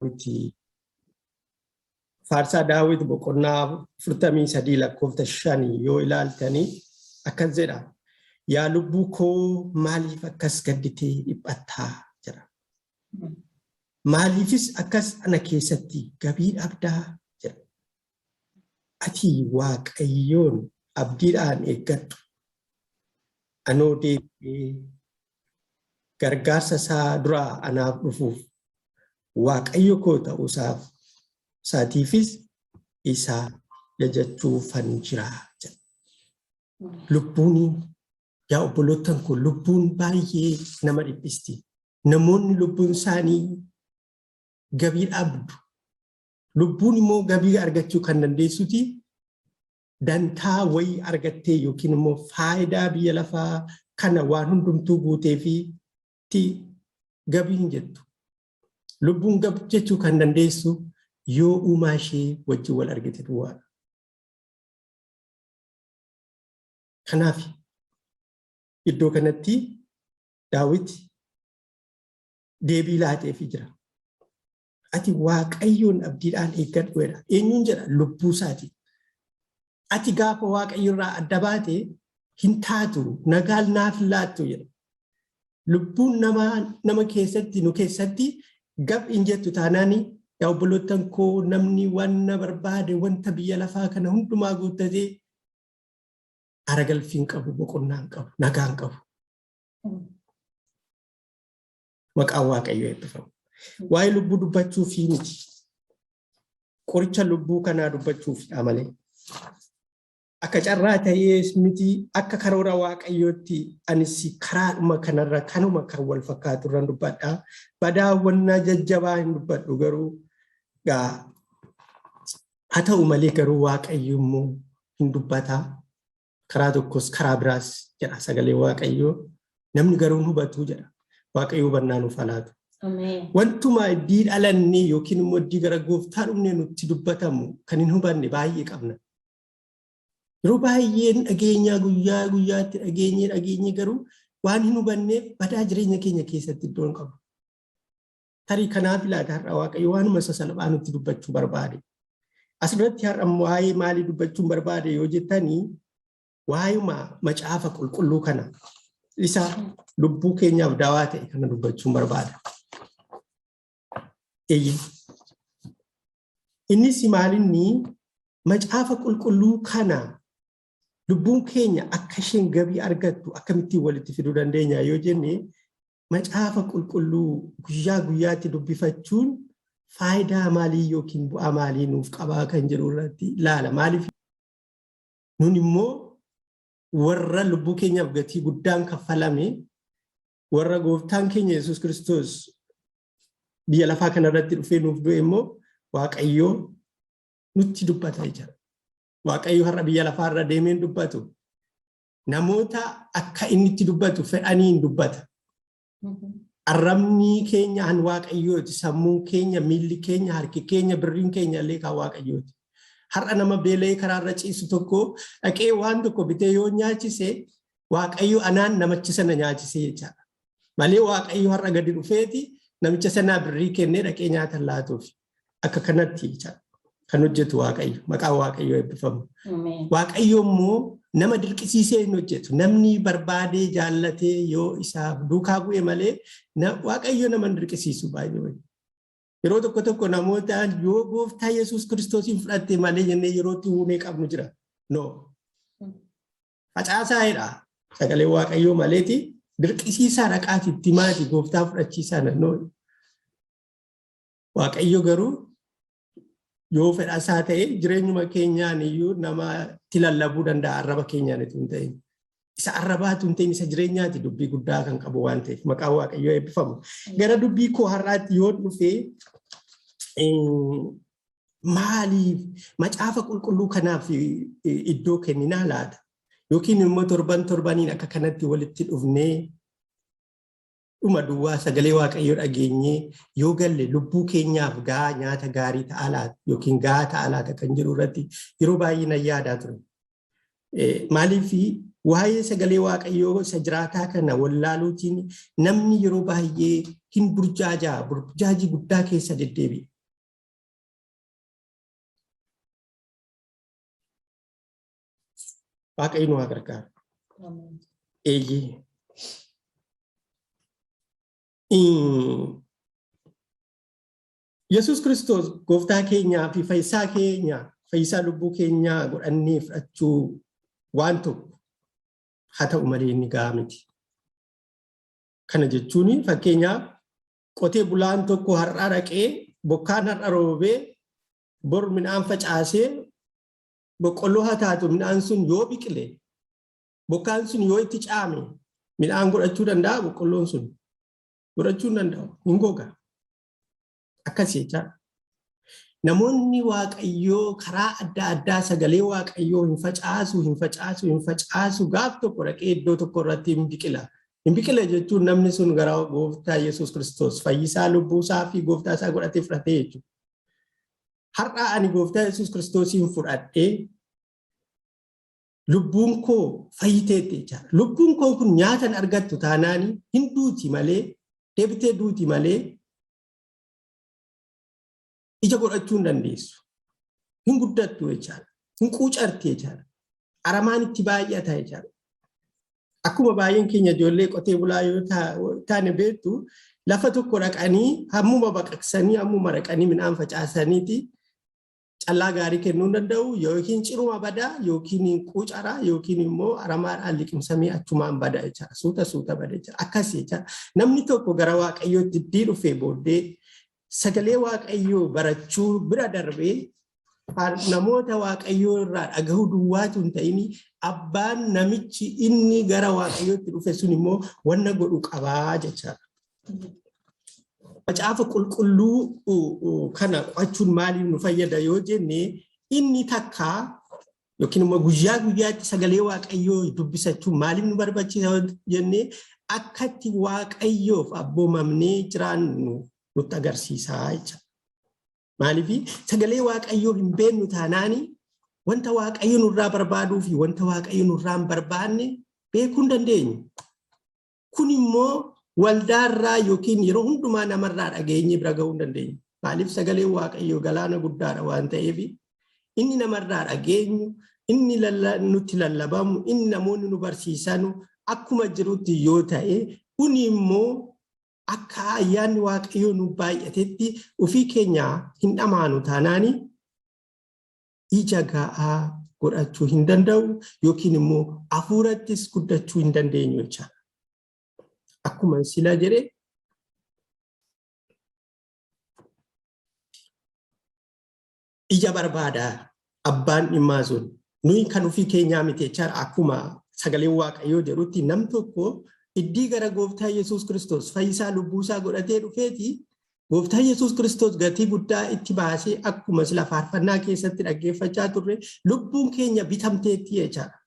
Daawit Faarsaa Daawit boqonnaa 43 lakkoofsa 5 yoo ilaaltanii akkas jedha. Yaa lubbuu koo maaliif akkas gadditee dhiphattaa jedha. Maaliifis akkas ana keessatti gabii dhabdaa jedha. Ati Waaqayyoon abdiidhaan eeggadhu. Anoo deebi'ee gargaarsa isaa duraa anaaf dhufuuf Waaqayyo koo ta'uusaaf isaatiifis isa jajachuufan jira jedha. Lubbuun yaa obboloottan koo lubbuun baay'ee nama dhiphisti. Namoonni lubbuun isaanii gabii dhabdu. Lubbuun immoo gabii argachuu kan dandeessuti dantaa wayii argattee yookiin immoo faayidaa biyya lafaa kana waan hundumtuu guutee fi ti gabii hin jettu. Lubbuun gab jechuu kan dandeessu yoo uumaa ishee wajjin wal argite duwwaadha. Kanaaf iddoo kanatti Daawit deebii laateefii jira. Ati Waaqayyoon abdiidhaan eeggadhu jedha. Eenyuun jedha? Lubbuu isaati. Ati gaafa Waaqayyo irraa adda baate hin taatu, nagaan naaf hin laattu jedha. Lubbuun namaa nama keessatti nu keessatti gab hin jettu taanaan yaa obboloottan koo namni wanna barbaade wanta biyya lafaa kana hundumaa guuttatee aragalfii hin qabu, boqonnaa hin qabu, nagaa hin qabu. Maqaan Waaqayyoo eebbifamu. Waa'ee lubbuu dubbachuufii miti. Qoricha lubbuu kanaa dubbachuufidha malee. Akka carraa ta'ees miti akka karoora Waaqayyootti anis karaadhuma kanarra kanuma kan wal fakkaatu irran dubbadha. Badaawwannaa jajjabaa hin dubbadhu garuu gaa haa ta'u malee garuu Waaqayyo immoo hin dubbata. Karaa tokkos karaa biraas jedha sagalee Waaqayyoo. Namni garuu hin hubatu jedha. Waaqayyo hubannaa nuuf haa laatu. Wantuma iddii dhalanne yookiin immoo iddii gara gooftaa dhufne nutti dubbatamu kan hin hubanne baay'ee qabna. Yeroo baay'een dhageenyaa guyyaa guyyaatti dhageenyee dhageenyee garuu waan hin hubanneef badaa jireenya keenya keessatti iddoo hin qabu. Tarii kanaaf laata har'a Waaqayyo waanuma sasalphaa nutti dubbachuu barbaade. Asirratti har'a waa'ee maalii dubbachuun barbaade yoo jettanii waa'uma macaafa qulqulluu kana isa lubbuu keenyaaf dawaa ta'e kana dubbachuun barbaada. Eeyyee. Innis maalinni macaafa qulqulluu kana lubbuun keenya akka isheen gabii argattu akkamittiin walitti fiduu dandeenya yoo jenne Macaafa Qulqulluu guyyaa guyyaatti dubbifachuun faayidaa maalii yookiin bu'aa maalii nuuf qabaa kan jedhu irratti ilaala. Maaliif nun immoo warra lubbuu keenyaaf gatii guddaan kaffalame warra gooftaan keenya Yesuus Kiristoos biyya lafaa kanarratti dhufee nuuf du'e immoo Waaqayyoo nutti dubbata jechuudha. Waaqayyo har'a biyya lafaarra deemee hin dubbatu. Namoota akka inni itti dubbatu fedhaniin dubbata. Arrabni keenya kan Waaqayyooti. Sammuun keenya, miilli keenya, harki keenya, birriin keenya illee kan Waaqayyooti. Har'a nama beela'ee karaarra ciisu tokko dhaqee waan tokko bitee yoo nyaachise Waaqayyo anaan namicha sana nyaachise jechaadha. Malee Waaqayyo har'a gadi dhufeeti namicha sanaa birrii kennee dhaqee nyaata laatuuf. Akka kanatti jechaadha. Kan hojjetu Waaqayyo. Maqaan Waaqayyoo eebbifamu. Waaqayyo immoo nama dirqisiisee hin hojjetu. Namni barbaadee jaallatee yoo isaaf duukaa bu'e malee Waaqayyo nama hin dirqisiisu baay'ee. Yeroo tokko tokko namoota yoo gooftaa Yesuus Kiristoosiin fudhatte malee jennee yeroo itti uumee qabnu jira. No. Facaasaa jedha. Sagalee Waaqayyoo maleeti dirqisiisaa dhaqaati itti maati gooftaa fudhachiisaa nannoo. Waaqayyo garuu yoo fedha isaa ta'e jireenyuma keenyaan iyyuu namatti lallabuu danda'a arraba keenyaan utuu hin ta'in. Isa arrabaatu hin ta'in isa jireenyaati dubbii guddaa kan qabu waan ta'eef maqaan Waaqayyoo eebbifamu. Gara dubbii koo har'aatti yoo dhufe maaliif macaafa qulqulluu kanaaf iddoo kenninaa laata? Yookiin immoo torban torbaniin akka kanatti walitti dhufnee dhuma duwwaa sagalee Waaqayyoo dhageenyee yoo galle lubbuu keenyaaf gaa nyaata gaarii ta'aa laata yookiin gahaa ta'aa laata kan jedhu irratti yeroo baay'ee nan yaadaa ture. Maaliif Waa'ee sagalee Waaqayyoo isa jiraataa kana wallaaluutiin namni yeroo baay'ee hin burjaajaa, burjaajii guddaa keessa deddeebi'a. Waaqayyo nu haa gargaaru. Eeyyee. Yesuus Kiristoos gooftaa keenyaa fi fayyisaa keenya, fayyisaa lubbuu keenyaa godhannee fudhachuu waan tokko haa ta'u malee inni gahaa miti. Kana jechuun fakkeenyaaf qotee bulaan tokko har'a dhaqee bokkaan har'a roobee bor midhaan facaasee boqqolloo haa taatu midhaan sun yoo biqile bokkaan sun yoo itti caame midhaan godhachuu danda'a boqqolloon sun godhachuu hin danda'u hin goga. Akkas jechaadha. Namoonni Waaqayyoo karaa adda addaa sagalee Waaqayyoo hin facaasu, hin facaasu, hin facaasu gaaf tokko dhaqee iddoo tokko irratti hin biqila. Hin biqila jechuun namni sun gara gooftaa Yesuus Kiristoos fayyisaa lubbuu isaa fi gooftaa isaa godhatee fudhatee jechuudha. Har'a ani gooftaa Yesuus Kiristoosiin fudhadhee lubbuun koo fayyiteetti jechaadha. Lubbuun koo kun nyaata hin argattu taanaani hin duuti malee deebitee duuti malee ija godhachuu hin dandeessu. Hin guddattu jechaadha. Hin quucarti jechaadha. Aramaan itti baay'ata jechaadha. Akkuma baay'een keenya ijoollee qotee bulaa yoo taane beektu lafa tokko dhaqanii hammuma baqaqsanii hammuma dhaqanii midhaan facaasaniiti callaa gaarii kennuu hin danda'u yookiin ciruma badaa yookiin quucara yookiin immoo aramaadhaan liqimsamee achumaan bada jechaadha. Suuta suuta bada jechaadha. Akkas jechaadha. Namni tokko gara Waaqayyootti iddii dhufee booddee sagalee Waaqayyoo barachuu bira darbee namoota Waaqayyoo irraa dhagahuu duwwaatu hin ta'in abbaan namichi inni gara Waaqayyootti dhufe sun immoo wanna godhu qabaa jechaadha. Macaafa qulqulluu kana qo'achuun maaliif nu fayyada yoo jenne inni takka yookiin immoo guyyaa guyyaatti sagalee Waaqayyoo dubbisachuun maaliif nu barbaachisa yoo jenne akkatti Waaqayyoof abboomamnee jiraannu nutti agarsiisa jecha. Maaliif sagalee Waaqayyoo hin beeknu taanaani wanta Waaqayyo nurraa barbaaduu fi wanta Waaqayyo nurraa hin barbaanne beekuu hin dandeenyu. Kun immoo waldaarraa yookiin yeroo hundumaa namarraa dhageenye bira gahuu hin dandeenyu. Maaliif sagaleen Waaqayyoo galaana guddaadha waan ta'eef inni namarraa dhageenyu, inni nutti lallabamu, inni namoonni nu barsiisanu akkuma jirutti yoo ta'e kuni immoo akka ayyaanni Waaqayyoo nu baay'atetti ofii keenya hin dhamaanu taanaani ija ga'aa godhachuu hin danda'u yookiin immoo hafuurattis guddachuu hin dandeenyu jechaadha. Akkuma sila jedhe ija barbaada abbaan dhimmaa sun. Nuyi kan ofii keenyaa miti jechaadha. Akkuma sagaleen Waaqayyoo jedhutti nam tokko iddii gara gooftaa Yesuus Kiristoos fayyisaa lubbuusaa godhatee dhufeeti gooftaa Yesuus Kiristoos gatii guddaa itti baasee akkuma sila faarfannaa keessatti dhaggeeffachaa turre lubbuun keenya bitamteetti jechaadha.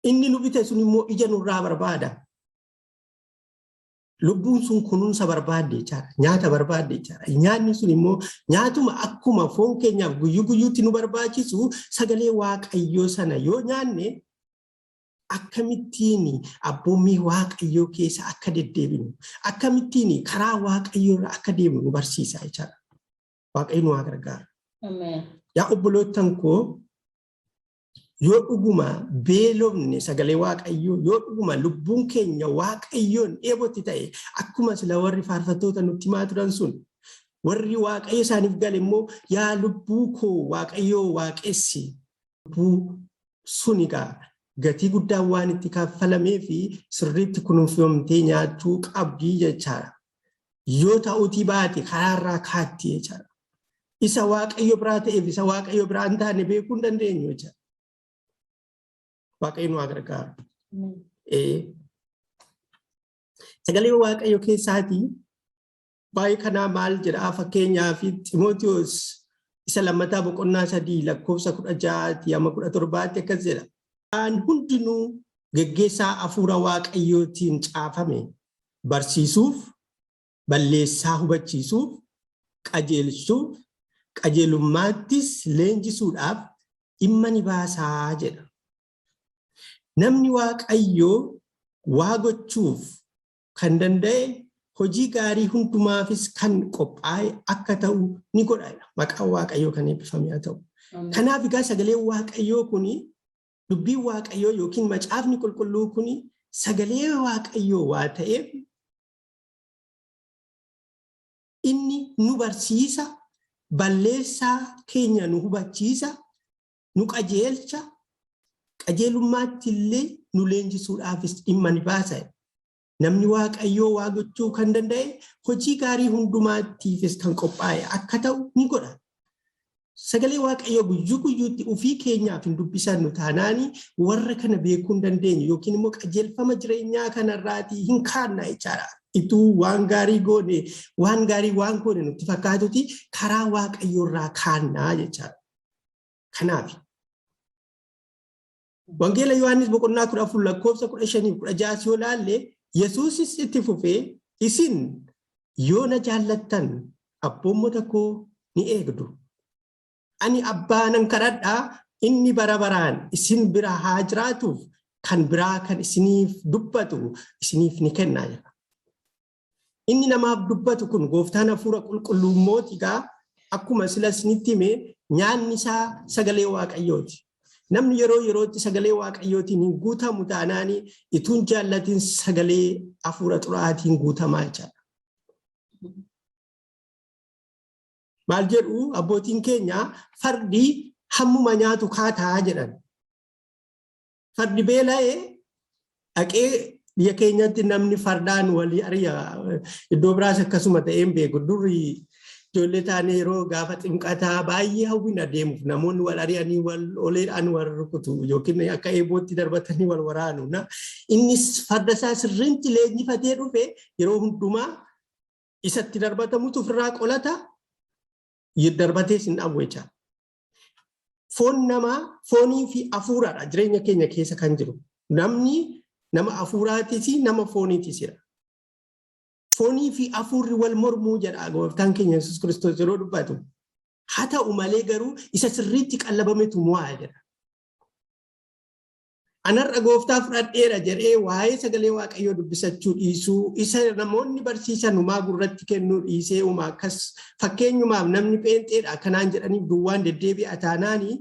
Inni nu bite sun immoo ija nurraa barbaada. Lubbuun sun kunuunsa barbaadde jechaadha. Nyaata barbaadde jechaadha. Nyaanni sun immoo nyaatuma akkuma foon keenyaaf guyyuu guyyuutti nu barbaachisu sagalee Waaqayyoo sana yoo nyaanne akkamittiin abboommii Waaqayyoo keessa akka deddeebinu akkamittiin karaa Waaqayyoo irra akka deemnu nu barsiisa jechaadha. Waaqayyo nu haa gargaaru. Yaa obbolootan koo yoo dhuguma beelofne sagalee Waaqayyoo yoo dhuguma lubbuun keenya Waaqayyoon dheebotti ta'e akkuma sila warri faarfattoota nutti himaa turan sun warri Waaqayyo isaaniif gale immoo yaa lubbuu koo Waaqayyoo waaqessi lubbuu sun egaa gatii guddaan waan itti kaffalamee fi sirriitti kunuunfamtee nyaachuu qabdi jechaadha. Yoo ta'uutii baate karaarraa kaatti jechaadha. Isa Waaqayyo biraa ta'eef isa Waaqayyo biraa hin taane beekuu hin dandeenyu jechaadha. Waaqayyo nu haa gargaaru. Sagalee Waaqayyo keessaatii waa'ee kanaa maal jedhaa fakkeenyaaf Ximootiyoos isa lammataa boqonnaa 3 lakkoofsa 16 amma 17 akkas jedha. Waan hundinuu geggeessaa hafuura Waaqayyootiin caafame barsiisuuf, balleessaa hubachiisuuf, qajeelchuuf, qajeelummaattis leenjisuudhaaf dhimma ni baasaa jedha. Namni Waaqayyoo waa gochuuf kan danda'e hojii gaarii hundumaafis kan qophaa'e akka ta'u ni godha. Maqaan Waaqayyoo kan eebbifame haa ta'u. Kanaaf egaa sagaleen Waaqayyoo kuni, dubbiin Waaqayyoo yookiin macaafni qulqulluu kuni sagalee Waaqayyoo waa ta'eef inni nu barsiisa, balleessaa keenya nu hubachiisa, nu qajeelcha, qajeelummaatti illee nu leenjisuudhaafis dhimma ni baasa. Namni Waaqayyoo waa gochuu kan danda'e hojii gaarii hundumaattiifis kan qophaa'e akka ta'u ni godha. Sagalee Waaqayyoo guyyuu guyyuutti ofii keenyaaf hin dubbisannu taanaani warra kana beekuu hin dandeenyu yookiin immoo qajeelfama jireenyaa kanarraatii hin kaanna jechaadha. Ituu waan gaarii goone, waan gaarii waan goone nutti fakkaatuti karaa Waaqayyoorraa kaannaa jechaadha. Kanaaf Wangeela Yohaannis boqonnaa 14 lakkoofsa 15 16 yoo laalle, Yesuusis itti fufee, "Isin yoo na jaallattan abboommota koo ni eegdu. Ani abbaa nan kadhadhaa, inni bara baraan isin bira haa jiraatuuf kan biraa kan isiniif dubbatu isiniif ni kennaa" jedha. Inni namaaf dubbatu kun gooftaan hafuura qulqulluu immooti. Egaa akkuma sila isinitti hime, nyaanni isaa sagalee Waaqayyooti. Namni yeroo yerootti sagalee Waaqayyootiin hin guutamu taanaani ituun jaallatiin sagalee hafuura xuraa'aatiin guutamaa jechaadha. Maal jedhu abbootiin keenya? "Fardi hammuma nyaatu kaataa" jedhan. Fardi beela'ee dhaqee, biyya keenyatti namni fardaan walii ari'a. Iddoo biraas akkasuma ta'een beeku. Durri ijoollee taanee yeroo gaafa ximqataa baay'ee hawwina deemuuf, namoonni wal ari'anii wal oleedhaan wal rukutu yookiin akka eebootti darbatanii wal waraanu. Innis farda isaa sirriitti leenjifatee dhufe, yeroo hundumaa isatti darbatamutu ofirraa qolata, darbatees hin dhabu jecha. Foon namaa foonii fi hafuuraadha jireenya keenya keessa kan jiru. Namni nama hafuuraatis nama fooniitisidha. Foonii fi hafuurri wal mormuu jedha gooftaan keenya Yesuus Kiristoos yeroo dubbatu. Haa ta'u malee garuu isa sirriitti qallabametu mo'aa jedha. Anarra gooftaa fudhadheera jedhee waa'ee sagalee Waaqayyoo dubbisachuu dhiisuu, isa namoonni barsiisan humaa gurratti kennuu dhiisee, humaa akkas fakkeenyumaaf namni pheenxeedha akkanaan jedhaniif duwwaan deddeebi'a taanaani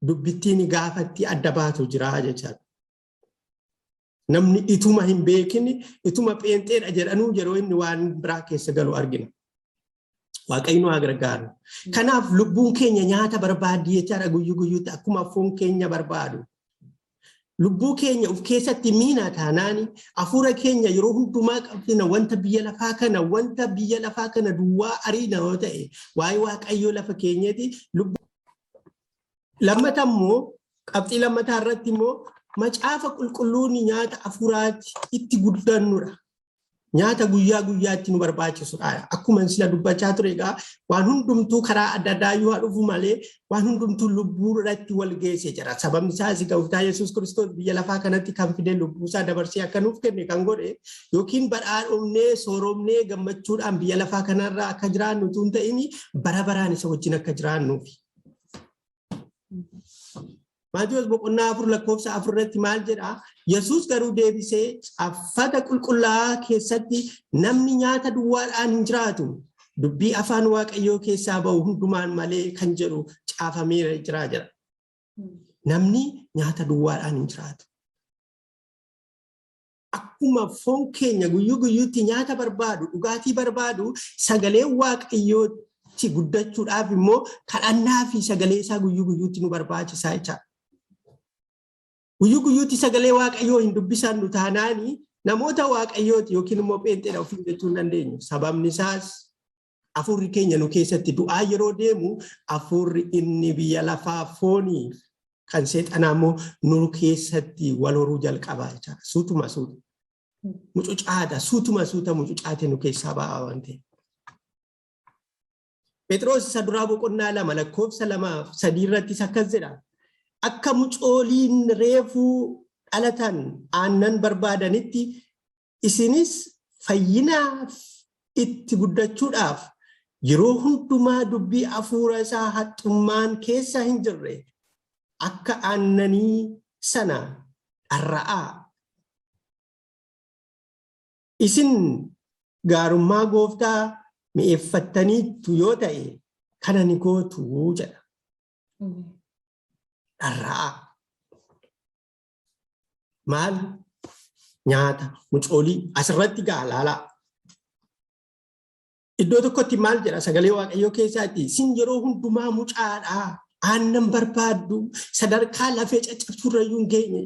dubbittiin gaafatti adda baatu jira jechaadha. Namni ituma hin beekin ituma pheenxeedha jedhanuu yeroo inni waan biraa keessa galu argina. Waaqayyo nu haa gargaaru. Kanaaf lubbuun keenya nyaata barbaaddi jechaadha guyyuu guyyuutti, akkuma foon keenya barbaadu. Lubbuu keenya of keessatti miina taanaani, hafuura keenya yeroo hundumaa qabdina, wanta biyya lafaa kana duwwaa ariina yoo ta'e, waa'ee Waaqayyoo lafa keenyati. Lammata immoo, qabxii lammataa irratti immoo, macaafa qulqulluun nyaata hafuuraatti itti guddannudha. Nyaata guyyaa guyyaatti nu barbaachisudha. Akkuma sila dubbachaa ture egaa, waan hundumtuu karaa adda addaa yoo haa dhufu malee waan hundumtuu lubbuu irratti wal geesse jira. Sababni isaas gooftaa Yesuus Kiristoos biyya lafaa kanatti kan fide, lubbuu isaa dabarsee akka nuuf kenne kan godhe, yookiin badhaadhomnee sooromnee gammachuudhaan biyya lafaa kanarra akka jiraannu utuu hin ta'in, bara baraan isa wajjin akka jiraannuufi. Maatiyoos boqonnaa 4 lakkoofsa 4 irratti maal jedhaa? Yesuus garuu deebisee, "Caaffata qulqullaa'aa keessatti, 'Namni nyaata duwwaadhaan hin jiraatu, dubbii afaan Waaqayyoo keessaa ba'u hundumaan malee' kan jedhu caafameera jira" jedha. Namni nyaata duwwaadhaan hin jiraatu. Akkuma foon keenya guyyuu guyyuutti nyaata barbaadu, dhugaatii barbaadu, sagalee Waaqayyootti guddachuudhaaf immoo kadhannaa fi sagalee isaa guyyuu guyyuutti nu barbaachisaa jechaadha. Guyyuu guyyuutti sagalee Waaqayyoo hin dubbisannu taanaani namoota Waaqayyooti yookiin immoo pheenxeedha ofiin jechuu hin dandeenyu. Sababni isaas hafuurri keenya nu keessatti du'aa yeroo deemu, hafuurri inni biyya lafaa foonii kan seexanaa immoo nu keessatti wal horuu jalqaba jechaadha. Suutuma suuta. Mucucaata, suutuma suuta mucucaate nu keessaa ba'aa waan ta'eef. Phexros isa duraa boqonnaa 2 lakkoofsa 2 3 irrattis akkas jedha. "Akka mucooliin reefuu dhalatan aannan barbaadanitti, isinis fayyinaaf itti guddachuudhaaf yeroo hundumaa dubbii hafuura isaa haxxummaan keessa hin jirre Akka aannanii sana dharra'aa. Isin gaarummaa gooftaa mi'eeffattaniittu yoo ta'e kana ni gootu jedha. Dharra'aa. Maal nyaata mucoolii asirratti ga'a laalaa. Iddoo tokkotti maal jedha sagalee Waaqayyoo keessaatti isin yeroo hundumaa mucaadhaa aannan barbaaddu sadarkaa lafee caccabsuurra iyyuu hin geenye.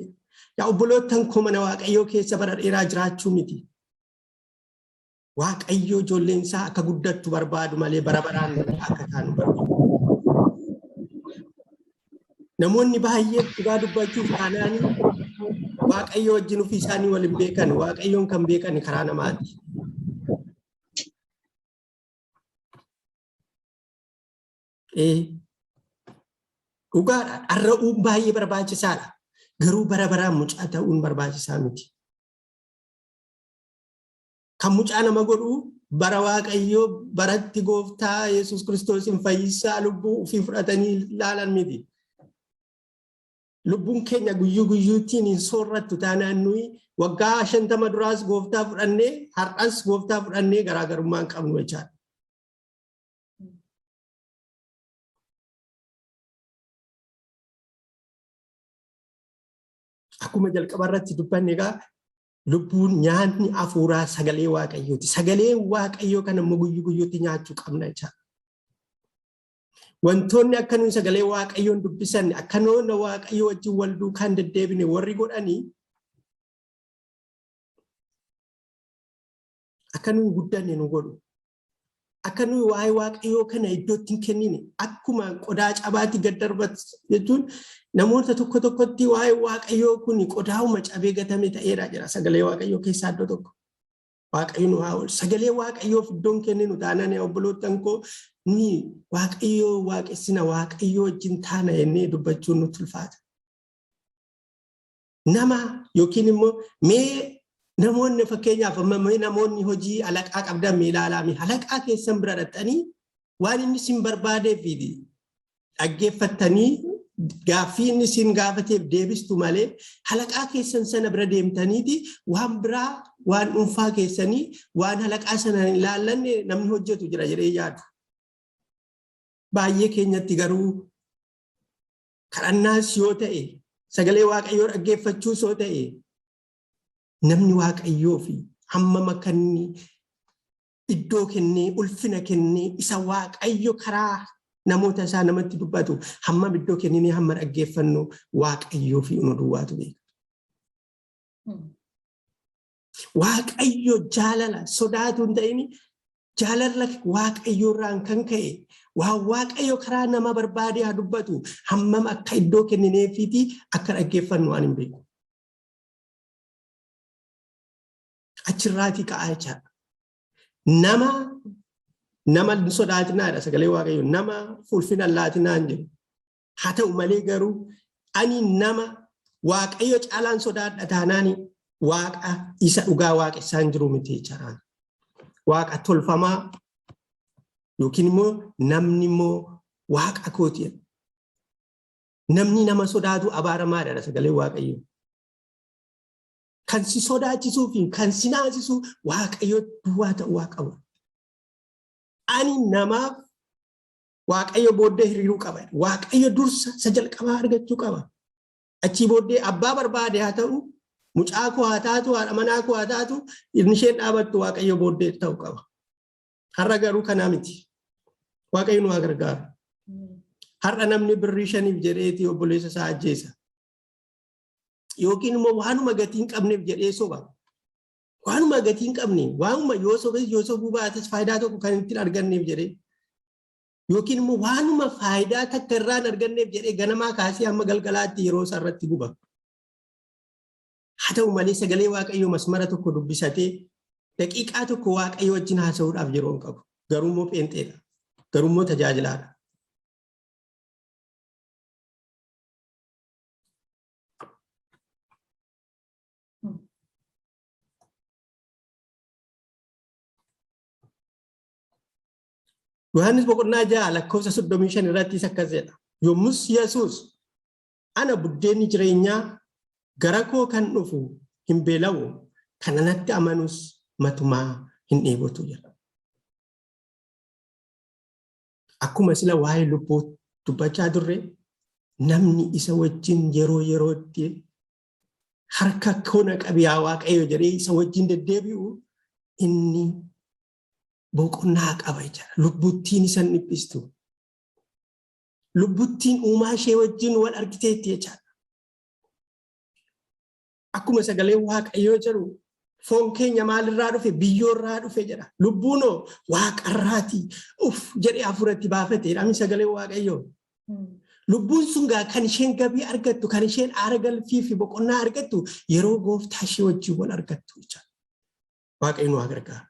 Yaa obboloottan koo mana Waaqayyoo keessa bara dheeraa jiraachuu miti. Waaqayyo ijoolleen isaa akka guddattu barbaadu malee bara baraan akka taanu barbaadu. Namoonni baay'een dhugaa dubbachuuf taanaan Waaqayyo wajjin ofii isaanii wal hin beekan. Waaqayyoon kan beekan karaa namaati. Dhugaadha. Dharra'uun baay'ee barbaachisaadha. Garuu bara baraan mucaa ta'uun barbaachisaa miti. Kan mucaa nama godhu bara Waaqayyoo baratti gooftaa Yesuus Kiristoosiin fayyisaa lubbuu ofii fudhatanii ilaalan miti. Lubbuun keenya guyyuu guyyuutiin hin soorrattu taanaan nuyi waggaa 50 duraas gooftaa fudhannee har'as gooftaa fudhannee garaagarummaa hin qabnu jechaadha. Akkuma jalqaba irratti dubbanne egaa lubbuun nyaanni hafuuraa sagalee Waaqayyooti. Sagalee Waaqayyoo kana immoo guyyuu guyyuutti nyaachuu qabna jechaadha. Wantoonni akka nuyi sagalee Waaqayyoon dubbisan akka nuyi Waaqayyoo wajjin wal duukaan deddeebine warri godhanii akka nuyi guddanne nu godhu. Akka nuyi waa'ee Waaqayyoo kana iddootti hin kennine akkuma qodaa cabaatti gad darbatu jechuun namoota tokko tokkotti waa'ee Waaqayyoo kun qodaa'uma cabee gatame ta'eera jira sagalee Waaqayyoo keessaa iddoo tokko. Waaqayyo nu haa oolchu. Sagalee Waaqayyoof iddoon kenninu taanaan obboloottan koo nuyi Waaqayyoo waaqessina Waaqayyoo wajjin taana jennee dubbachuun nutti ulfaata. Nama yookiin immoo mee namoonni fakkeenyaaf amma mee namoonni hojii alaqaa qabdan mee ilaalaa mee alaqaa keessan bira dhaqxanii waan inni isin barbaadeef dhaggeeffattanii gaaffii inni isin gaafateef deebistu malee halaqaa keessan sana bira deemtaniiti waan biraa waan dhuunfaa keessanii waan halaqaa sana hin ilaallanne namni hojjetu jira jedhee yaadu. Baay'ee keenyatti garuu kadhannaas yoo ta'e sagalee Waaqayyoo dhaggeeffachuus yoo ta'e namni Waaqayyoo fi hammam akka inni iddoo kennee ulfina kennee isa Waaqayyo karaa namoota isaa namatti dubbatu hammam iddoo kenninee hamma dhaggeeffannu Waaqayyoo fi nu duwwaatu beeka. Waaqayyo jaalala sodaatu hin ta'in jaalala Waaqayyo irraan kan ka'e waan Waaqayyo karaa nama barbaadee haa dubbatu hammam akka iddoo kennineefiiti akka dhaggeeffannu waan hin beeku. Achirraatii ka'aa jechaadha. Nama nama hin sodaatinaadha sagalee Waaqayyo nama ulfina hin laatinaa hin jedhu. Haa ta'u malee garuu ani nama Waaqayyo caalaan sodaadha taanaan Waaqa isa dhugaa waaqessaa hin jiru miti jechaadha. Waaqa tolfamaa yookiin immoo namni immoo Waaqa kooti. Namni nama sodaatu abaaramaadha sagalee Waaqayyo. Kan si sodaachisuu fi kan si naasisu Waaqayyo duwwaa ta'uu waa qabu. Ani namaaf Waaqayyo booddee hiriiruu qaba. Waaqayyo dursa isa jalqabaa argachuu qaba. Achii booddee abbaa barbaade haa ta'u, mucaa koo haa taatu, haadha manaa koo haa taatu, inni isheen dhaabattu Waaqayyo booddee ta'uu qaba. Har'a garuu kanaa miti. Waaqayyo nu haa gargaaru. Har'a namni birrii shaniif jedheeti obboleessa isaa ajjeesa. Yookiin immoo waanuma gatii hin qabneef jedhee soba. Waanuma gatii hin qabne, waanuma yoo sobes yoo sobuu baates faayidaa tokko kan ittiin arganneef jedhee. Yookiin immoo waanuma faayidaa takka irraa hin arganneef jedhee ganamaa kaasee hamma galgalaatti yeroo isaa irratti guba. Haa ta'u malee sagalee Waaqayyoo masmara tokko dubbisatee daqiiqaa tokko Waaqayyo wajjin haasa'uudhaaf yeroo hin qabu. Garuu immoo pheenxeedha. Garuu immoo tajaajilaadha. Yohaannis boqonnaa 6 lakkoofsa 35 irrattis akkas jedha. Yommus Yesuus Ana buddeenni jireenyaa, gara koo kan dhufu hin beela'u, kan anatti amanus matumaa hin dheebotu jedha. Akkuma sila waa'ee lubbuu dubbachaa turre, namni isa wajjin yeroo yerootti harka koo na qabi yaa Waaqayyo jedhee isa wajjin deddeebi'u, inni boqonnaa qaba jechuudha. Lubbuttiin isa hin dhiphistu. Lubbuttiin uumaa ishee wajjin wal argiteetti jechaadha. Akkuma sagalee Waaqayyoo jedhu, foon keenya maalirraa dhufe? Biyyoorraa dhufe jedha. Lubbuunoo waaqarraati. Uf jedhee hafuuratti baafate jedhami sagalee Waaqayyoo. Lubbuun sun gaa kan isheen gabii argattu, kan isheen aara galfii fi boqonnaa argattu yeroo gooftaa ishee wajjin wal argattu jechaadha. Waaqayyo nu haa gargaaru.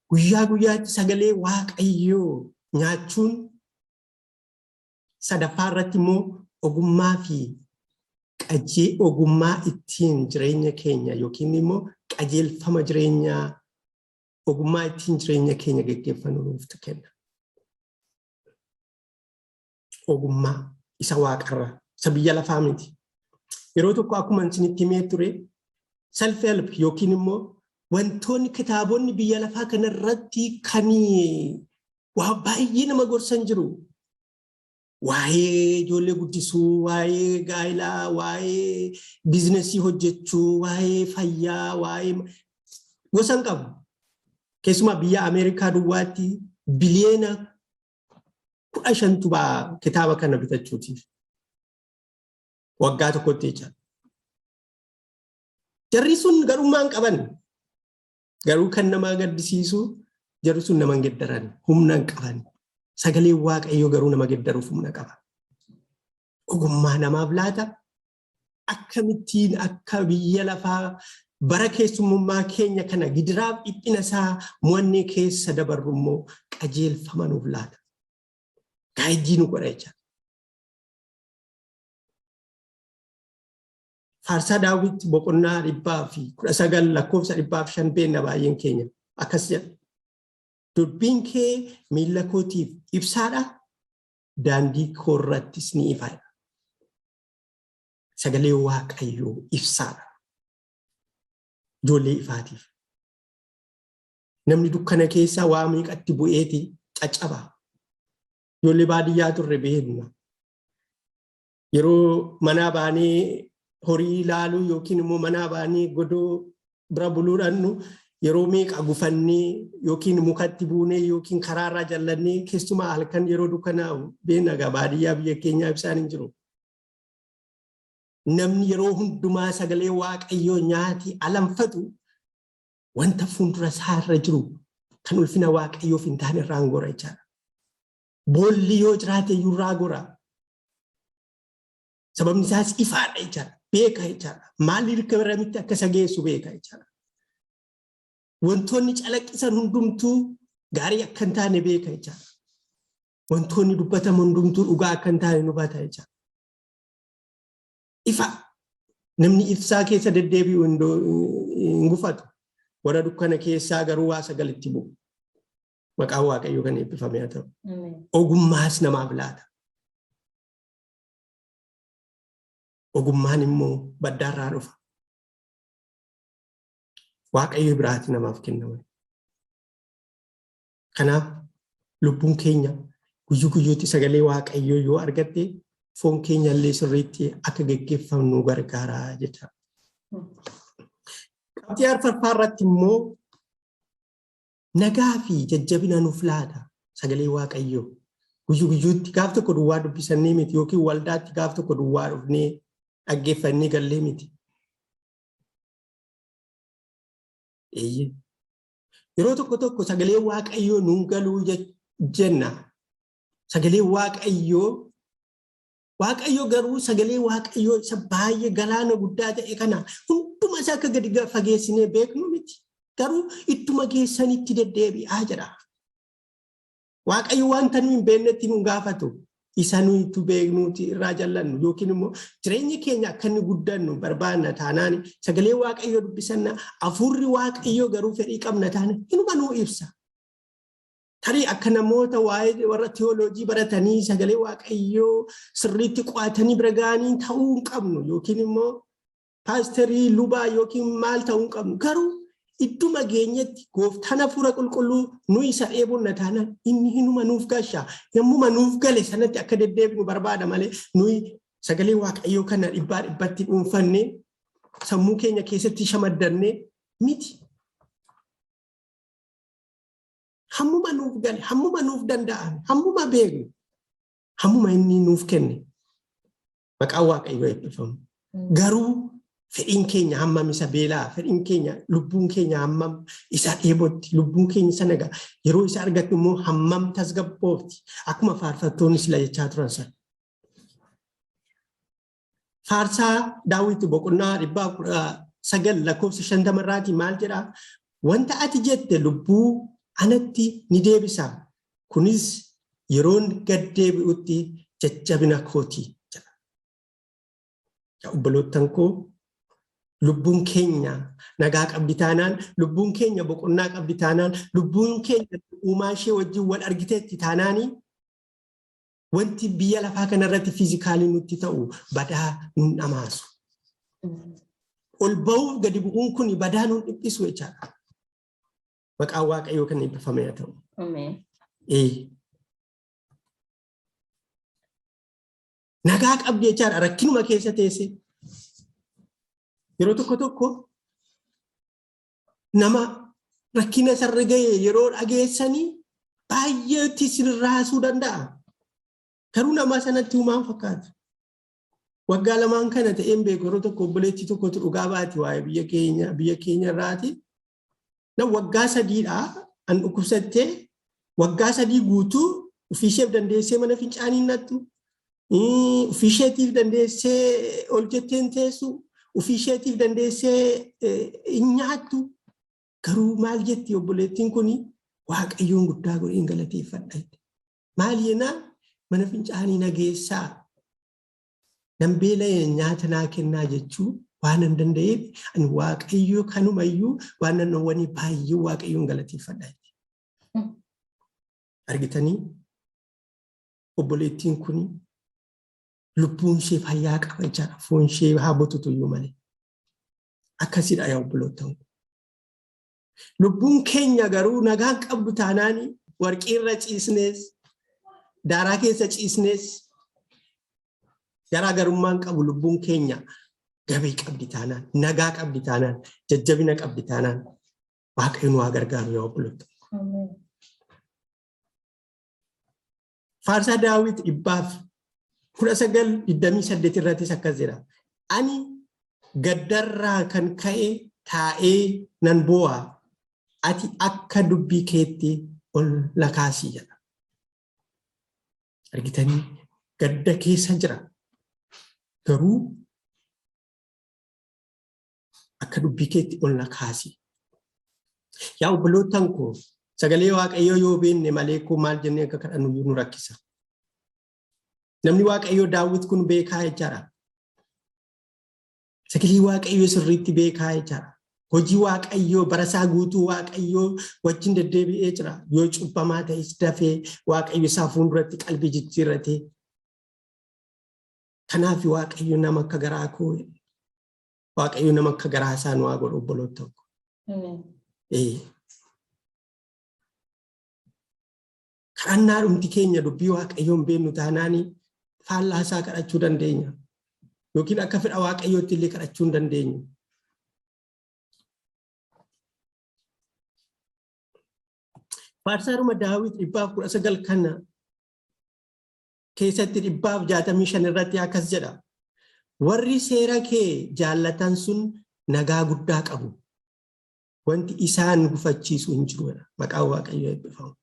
Guyyaa guyyaatti sagalee Waaqayyoo nyaachuun sadaffaa irratti immoo ogummaa fi ogummaa ittiin jireenya keenya yookiin immoo qajeelfama jireenyaa, ogummaa ittiin jireenya keenya geggeeffannu nuuf kenna. Ogummaa isa waaqarraa, isa biyya lafaa miti. Yeroo tokko akkuma isinitti himee ture, self help yookiin immoo wantoonni kitaabonni biyya lafaa kanarratti kan waa baay'ee nama gorsan jiru. Waa'ee ijoollee guddisuu, waa'ee gaa'ilaa, waa'ee business hojjechuu, waa'ee fayyaa, waa'ee gosa hin qabu. Keessumaa biyya Ameerikaa duwwaatti biliyeena 15tu ba'a kitaaba kana bitachuutiif. Waggaa tokkotti jecha. Jarri sun garummaa hin qaban. Garuu kan nama gaddisiisu, jarri sun nama hin geddaran, humna hin qaban. Sagaleen Waaqayyoo garuu nama geddaruuf humna qaba. Ogummaa namaaf laata. Akkamittiin akka biyya lafaa bara keessummummaa keenya kana gidiraaf dhiphina isaa mo'annee keessa dabarru immoo qajeelfama nuuf laata. Guide nu godha jecha. Faarsaa Daawit boqonnaa 119 lakkoofsa 105 beenna baay'een keenya, akkas jedha. "Dubbiin kee miilla kootiif ibsaadha, daandii koorrattis ni ifaadha." Sagalee Waaqayyoo ibsaadha. Ijoollee ifaatiif. Namni dukkana keessaa waa meeqatti bu'eeti caccaba. Ijoollee baadiyyaa turre beekna. Yeroo manaa baanee horii ilaaluu yookiin immoo manaa baanee godoo bira buluudhaan, yeroo meeqa gufannee yookiin mukatti buunee yookiin karaarraa jallannee, keessumaa halkan yeroo dukkanaa'u beekna egaa, baadiyyaa biyya keenyaa ibsaan hin jiru. Namni yeroo hundumaa sagalee Waaqayyoo nyaati alanfatu wanta fuuldura isaarra jiru kan ulfina Waaqayyoof hin taane irraan gora jechaadha. Boolli yoo jiraate iyyuu irraa gora. Sababni isaas ifaadha jechaadha. Beeka jechaadha. Maaliif garamitti akka isa geessu beeka jechaadha. Wantoonni calaqqisan hundumtuu gaarii akka hin taane beeka jechaadha. Wantoonni dubbataman hundumtuu dhugaa akka hin taane hubata jechaadha. Ifa. Namni ibsaa keessa deddeebi'u hin gufatu. Warra dukkana keessaa garuu waa sagalitti bu'u. Maqaan Waaqayyoo kan eebbifame haa ta'u. Ogummaas namaaf laata. Ogummaan immoo baddaarraa dhufa. Waaqayyo biraati namaaf kennama. Kanaaf lubbuun keenya guyyuu guyyuutti sagalee Waaqayyoo yoo argatte, foon keenya illee sirriitti akka geggeeffamnu gargaara jecha. Qabxii arfaffaa irratti immoo nagaa fi jajjabina nuuf laata sagalee Waaqayyoo. Guyyuu guyyuutti gaaf tokko duwwaa dubbisannee miti, yookiin waldaatti gaaf tokko duwwaa dhufnee dhaggeeffannee gallee miti. Eeyyee. Yeroo tokko tokko sagalee Waaqayyoo nuun galuu jenna. Sagalee Waaqayyoo, Waaqayyo garuu sagalee Waaqayyoo isa baay'ee galaana guddaa ta'e kana hunduma isaa akka gadi fageessinee beeknu miti. Garuu ittuma geessanitti deddeebi'aa jedha. Waaqayyo wanta nu hin beeknetti nu gaafatu. Isa nuyi itti beeknuuti irraa jallannu yookiin immoo jireenyi keenya akka inni guddannu barbaanna taanaan, sagalee Waaqayyoo dubbisanna, hafuurri Waaqayyoo garuu fedhii qabna taanaan inuma nuu ibsa. Tarii akka namoota waa'ee warra tiyooloojii baratanii sagalee Waaqayyoo sirriitti qo'atanii bira ga'anii ta'uu hin qabnu yookiin immoo paasterii lubaa yookiin maal ta'uu hin qabnu. Garuu idduma geenyetti gooftaan hafuura qulqulluu nu isa dheebonna taanaan inni hinuma nuuf gasha. Yommuma nuuf gale sanatti akka deddeebinu barbaada malee nuyi sagalee Waaqayyoo kana dhibbaa dhibbatti dhuunfannee sammuu keenya keessatti shamaddannee miti. Hammuma nuuf gale, hammuma nuuf danda'ame, hammuma beeknu, hammuma inni nuuf kenne maqaan Waaqayyoo eebbifamu. Garuu fedhiin keenya hammam isa beelaa, fedhiin keenya lubbuun keenya hammam isa dheebotti, lubbuun keenya isa nagaa, yeroo isa argattu immoo hammam tasgabboofti akkuma faarfattoonni sila jechaa turan sana. Faarsaa Daawit boqonnaa 119 lakkoofsa 50 irraatii maal jedhaa? Wanta ati jette lubbuu anatti ni deebisa. Kunis yeroon gad deebi'utti jajjabina kooti jedha. Yaa obboloottan koo lubbuun keenya nagaa qabdi taanaan, lubbuun keenya boqonnaa qabdi taanaan, lubbuun keenya uumaa ishee wajjin wal argiteetti taanaanii wanti biyya lafaa kanarratti fiizikaalii nutti ta'u badaa nun dhamaasu. Ol ba'uuf gadi bu'uun kun badaa nun dhiphisu jechaadha. Maqaan Waaqayyoo kan eebbifame haa ta'u. Nagaa qabdi jechaadha rakkinuma keessa teessee. Yeroo tokko tokko nama rakkina isarra gahe yeroo dhageessanii baay'eetti isin raasuu danda'a. Garuu nama sanatti humaan fakkaatu. Waggaa lamaan kana ta'een beeku yeroo tokko obboleettii tokkotu dhugaa baati waa'ee biyya keenya biyya keenya irraati. Na waggaa sadiidha an dhukkubsattee waggaa 3 guutuu ofiisheef dandeessee mana fincaanii nattu ofiisheetiif dandeessee ol jettee hin teessu ofiisheetiif dandeessee hin nyaattu garuu maal jetti obboleettiin kun Waaqayyoon guddaa godheen galateeffadha jette. Maal jennaan mana fincaanii na geessaa nan beela'e nyaata naa kennaa jechuu waan hin danda'eef ani Waaqayyo kanumayyuu waan nan dhowwanii baay'ee Waaqayyoon galateeffadha jette. Argitanii obboleettiin kun lubbuun ishee fayyaa qaba jechaadha. Foon ishee haa botutu iyyuu malee. Akkasidha yaa obboloottan. Lubbuun keenya garuu nagaan qabdu taanaan warqii irra ciisnees daaraa keessa ciisnees garaagarummaan qabu lubbuun keenya gabii qabdi taanaan nagaa qabdi taanaan jajjabina qabdi taanaan Waaqayyo nu haa gargaaru yaa obboloota. Faarsaa Daawit 119:28 irrattis akkas jedha. Ani gaddarraa kan ka'e taa'ee nan boo'a. Ati akka dubbii keetti ol na kaasi jedha. Argitanii gadda keessa jira. Garuu akka dubbii keetti ol na kaasi. Yaa obboloottan koo sagalee Waaqayyoo yoo beekne malee koo maal jennee akka kadhannu nu rakkisa. Namni Waaqayyoo Daawit kun beekaa jechaadha. Sagalee Waaqayyoo sirriitti beekaa jechaadha. Hojii Waaqayyoo barasaa guutuu Waaqayyoo wajjin deddeebi'ee jira. Yoo cubbamaa ta'es dafee Waaqayyo isaa fuulduratti qalbii jijjiirratee. Kanaaf Waaqayyo nama akka garaa koo Waaqayyo nama akka garaa isaa nu haa godhu obboloota koo. Kadhannaa dhumti keenya dubbii Waaqayyoon beeknu taanaani faallaa isaa kadhachuu dandeenya. Yookiin akka fedha Waaqayyootti illee kadhachuu hin dandeenyu. Faarsaadhuma Daawit 119 kana keessatti 165 irratti akkas jedha. Warri seera kee jaallatan sun nagaa guddaa qabu. Wanti isaan gufachiisu hin jiru. Maqaan Waaqayyoo eebbifamu.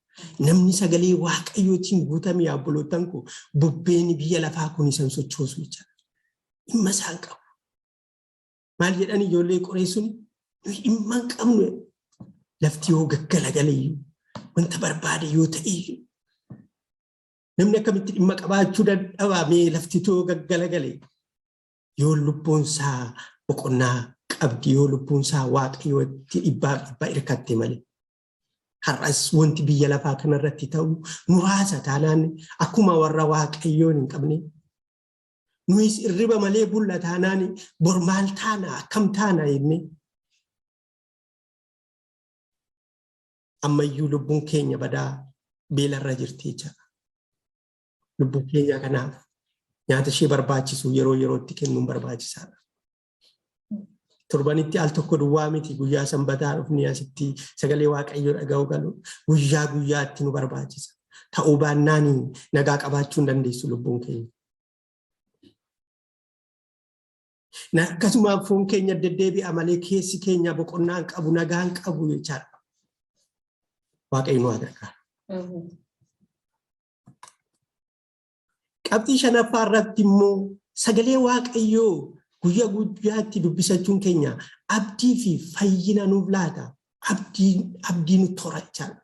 Namni sagalee Waaqayyootiin guutame yaa obboloottan koo bubbeen biyya lafaa kun isan sochoosu jechaadha. Dhimma isaan qabu. Maal jedhan ijoollee qoree sun nuyi dhimma hin qabnu. Lafti yoo gaggalagale iyyuu wanta barbaade yoo ta'e iyyuu namni akkamitti dhimma qabaachuu dadhabaa mee lafti yoo gaggalagale yoo lubbuun isaa boqonnaa qabdi yoo lubbuun isaa Waaqayyootti dhibbaaf dhibba hirkatte malee. Har'as wanti biyya lafaa kanarratti ta'u nu raasa taanaan akkuma warra Waaqayyoon hin qabne. Nuyis irriba malee bulla taanaan bor maal taana akkam taana jennee. Ammayyuu lubbuun keenya badaa beelarra jirti jechaadha. Lubbuu keenya kanaaf nyaata ishee barbaachisu yeroo yerootti kennuun barbaachisaadha. Torbanitti al tokko duwwaa miti guyyaa sanbataa dhufnee asitti sagalee Waaqayyoo dhaga'uu galu guyyaa guyyaatti nu barbaachisa. Ta'uu baannaan nagaa qabaachuu hin dandeessu lubbuun keenya. Akkasuma foon keenya deddeebi'a malee keessi keenya boqonnaa hin qabu nagaa hin qabu jechaadha. Waaqayyo nu haa gargaaru. Qabxii shanaffaa irratti immoo sagalee Waaqayyoo guyyaa guyyaatti dubbisachuun keenya abdii fi fayyina nuuf laata. Abdii nu tora jechaadha.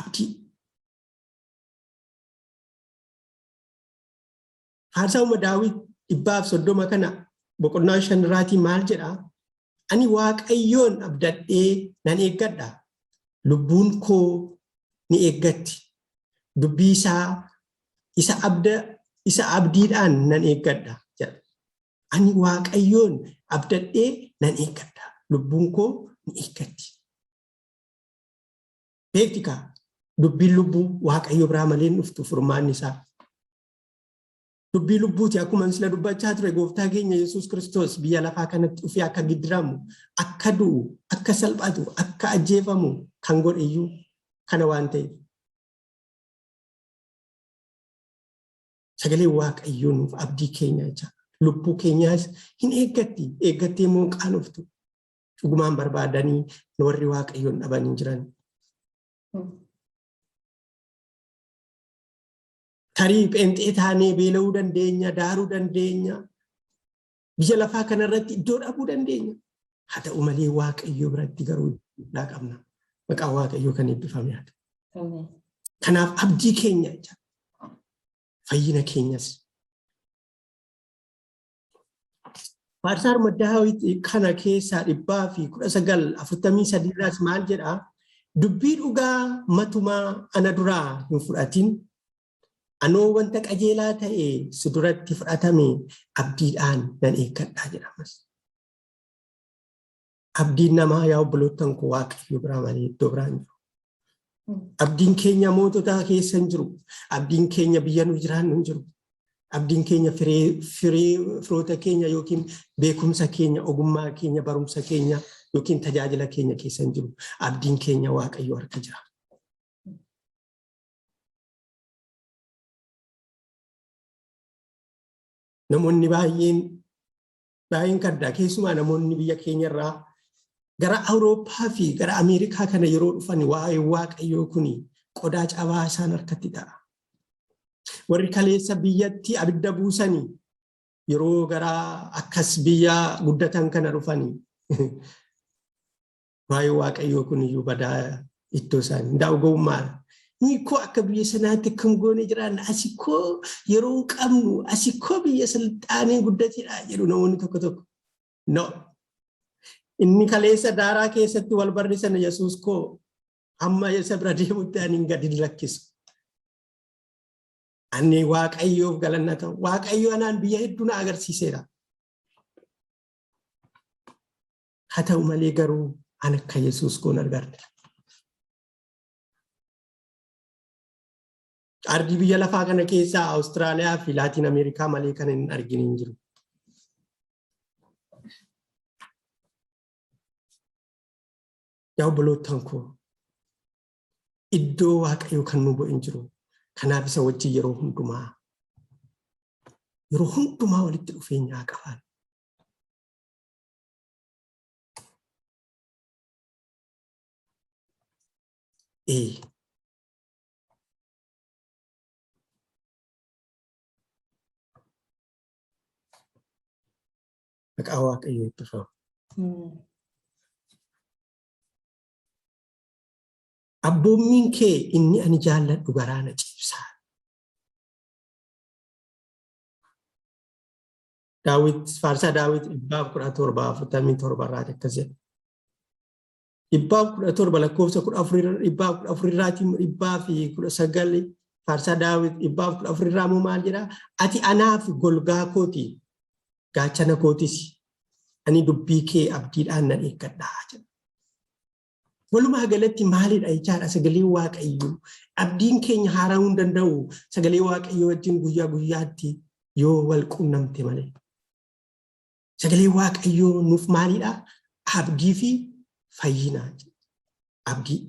Abdii. Faarsaawuma Daawit 130 kana boqonnaa 5 irraatii maal jedhaa? Ani Waaqayyoon abdadhee nan eeggadha. Lubbuun koo ni eeggatti. Dubbii isaa isa abda isa abdiidhaan nan eeggadha jedha. Ani Waaqayyoon abdadhee nan eeggadha. Lubbuun koo ni eeggatti. Beekti kaa dubbiin lubbuu Waaqayyo biraa malee hin dhuftu furmaanni isaa. Dubbii lubbuuti akkuma sila dubbachaa ture gooftaa keenya Yesuus Kiristoos biyya lafaa kanatti dhufee akka gidiramu, akka du'u, akka salphatu, akka ajjeefamu kan godhe iyyuu kana waan ta'eef. Sagaleen Waaqayyoo nuuf abdii keenya jecha lubbuu keenyaas hin eeggatti, eeggattee immoo qaanoftu. Dhugumaan barbaadanii warri Waaqayyoon dhabanii jiran. Tarii pheenxee taanee beela'uu dandeenya, daaruu dandeenya. Biyya lafaa kanarratti iddoo dhabuu dandeenya. Haa ta'u malee Waaqayyo biratti garuu guddaa qabna. Maqaan Waaqayyoo kan eebbifame haa ta'u. Kanaaf abdii keenya jecha fayyina keenyas. Faarsaa Daawit kana keessaa 119:43 irraas maal jedhaa? Dubbii dhugaa matumaa ana duraa hin fudhatin. Anoo wanta qajeelaa ta'e si duratti fudhatame abdiidhaan nan eeggadhaa jedhamas. Abdiin namaa yaa obboloottan koo Waaqayyo biraa malee iddoo biraa hin jiru. Abdiin keenya mootota keessa hin jiru. Abdiin keenya biyya nu jiraannu hin jiru. Abdiin keenya firoota keenya yookiin beekumsa keenya, ogummaa keenya, barumsa keenya yookiin tajaajila keenya keessa hin jiru. Abdiin keenya Waaqayyo harka jira. Namoonni baay'een baay'een kaddaa keessumaa namoonni biyya keenya irraa gara Awurooppaa fi gara Ameerikaa kana yeroo dhufan waa'ee Waaqayyoo kun qodaa cabaa isaan harkatti ta'a. Warri kaleessa biyyatti abidda buusanii yeroo gara akkas biyya guddatan kana dhufanii waa'ee Waaqayyoo kun iyyuu badaa iddoo isaanii ndaa'u gowwummaadha. Nuyi koo akka biyya sanaatti akkam goone jiraanna asi koo yeroo qabnu asi koo biyya silxaanee guddatedha jedhu namoonni tokko tokko. No. Inni kaleessa daaraa keessatti wal barri sana Yesuus koo amma isa bira deemutti ani hin gadi lakkisu. Ani Waaqayyoof galanna ta'u. Waaqayyo anaan biyya hedduu na agarsiiseera. Haa ta'u malee garuu an akka Yesuus koon argadhe. Ardii biyya lafaa kana keessaa Awustiraaliyaa fi Laatiin Ameerikaa malee kan hin argin hin jiru. Yaa obboloottan koo iddoo Waaqayyoo kan nu bu'e hin jiru. Kanaaf isa wajjin yeroo hundumaa walitti dhufeenya haa qabaannu. Ee. Maqaa Waaqayyoo eebbifamu. Abboommiin kee inni ani jaalladhu garaa na ciibsaa. Daawit, faarsaa Daawit 117:47 irraa akkas jedha. 117 lakkoofsa 14, 114 irraatii, 119, faarsaa Daawit 114 irraa immoo maal jedhaa? "Ati anaaf golgaa kooti, gaachana kootis, ani dubbii kee abdiidhaan nan eeggadhaa" jedha. Walumaa galatti maalidha jechaadha? Sagalee Waaqayyoo, abdiin keenya haara'uu hin danda'u sagalee Waaqayyoo wajjin guyyaa guyyaatti yoo wal quunnamte malee. Sagalee Waaqayyoo nuuf maalidha? Abdii fi fayyina. Abdii.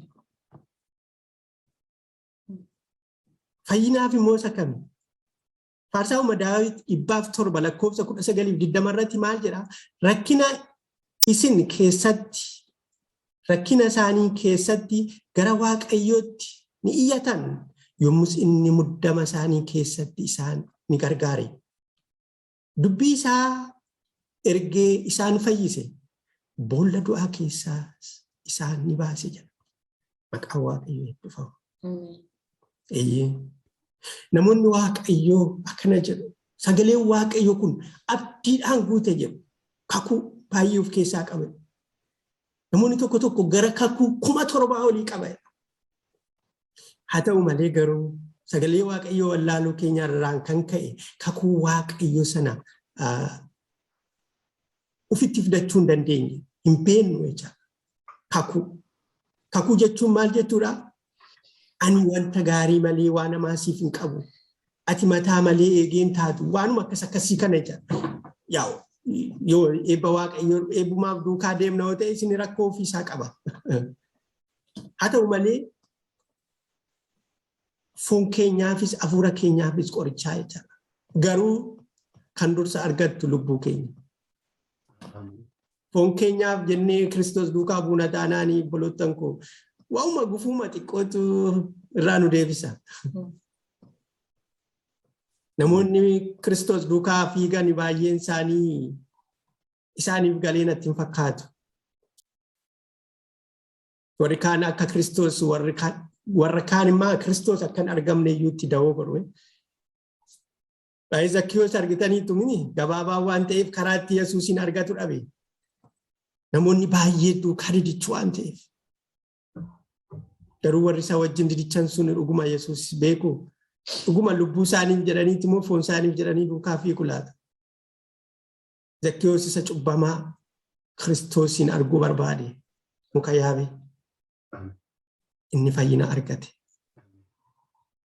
Fayyinaaf immoo isa kami? Faarsaa Daawit 107 lakkoofsa 19-20 irratti maal jedha? "Rakkina isin keessatti, rakkina isaanii keessatti gara Waaqayyootti ni iyyatan, yommus inni muddama isaanii keessatti isaan ni gargaare. Dubbii isaa ergee isaan fayyise, boolla du'aa keessaas isaan ni baase" jedha. Maqaan Waaqayyoo eebbifamu. Eeyyee. Namoonni Waaqayyoo akkana jedhu. Sagaleen Waaqayyoo kun abdiidhaan guute jedhu. Kakuu baay'ee of keessaa qaba. Namoonni tokko tokko gara kakuu 7,000 olii qaba. Haa ta'u malee garuu sagalee Waaqayyoo wallaaluu keenya irraan kan ka'e kakuu Waaqayyoo sana ofitti fidachuu hin dandeenye. Hin beeknu jecha. Kakuu. Kakuu jechuun maal jechuudha? Ani wanta gaarii malee waan hamaa siif hin qabu. Ati mataa malee eegeen taatu. Waanuma akkas akkasii kana jecha. Yaa'u, yoo eebba Waaqayyoo eebbumaaf duukaa deemna yoo ta'e, isin rakkoo ofiisaa qaba. Haa ta'u malee foon keenyaafis hafuura keenyaafis qorichaa jechaadha. Garuu kan dursa argattu lubbuu keenya. Foon keenyaaf jennee Kiristoos duukaa buuna taanaanii, obboloottan koo, waa'uma gufuuma xiqqootu irraa nu deebisa. Namoonni Kiristoos duukaa fiigan baay'een isaanii isaaniif galee natti hin fakkaatu. Warri kaan akka Kiristoos, warra kaan immoo Kiristoos akka hin argamne iyyuutti dawoo godhu. Baay'ee Zakkiyoos argitaniitu mini gabaabaa waan ta'eef karaa itti Yesuusin argatu dhabe. Namoonni baay'ee duukaa didichu waan ta'eef. Garuu warri isa wajjin didichan sun dhuguma Yesuus beeku. Dhuguma lubbuu isaaniif jedhaniiti immoo foon isaaniif jedhanii duukaa fiigu laata? Zakkiyoos isa cubbamaa Kiristoosiin arguu barbaade muka yaabe. Inni fayyina argate.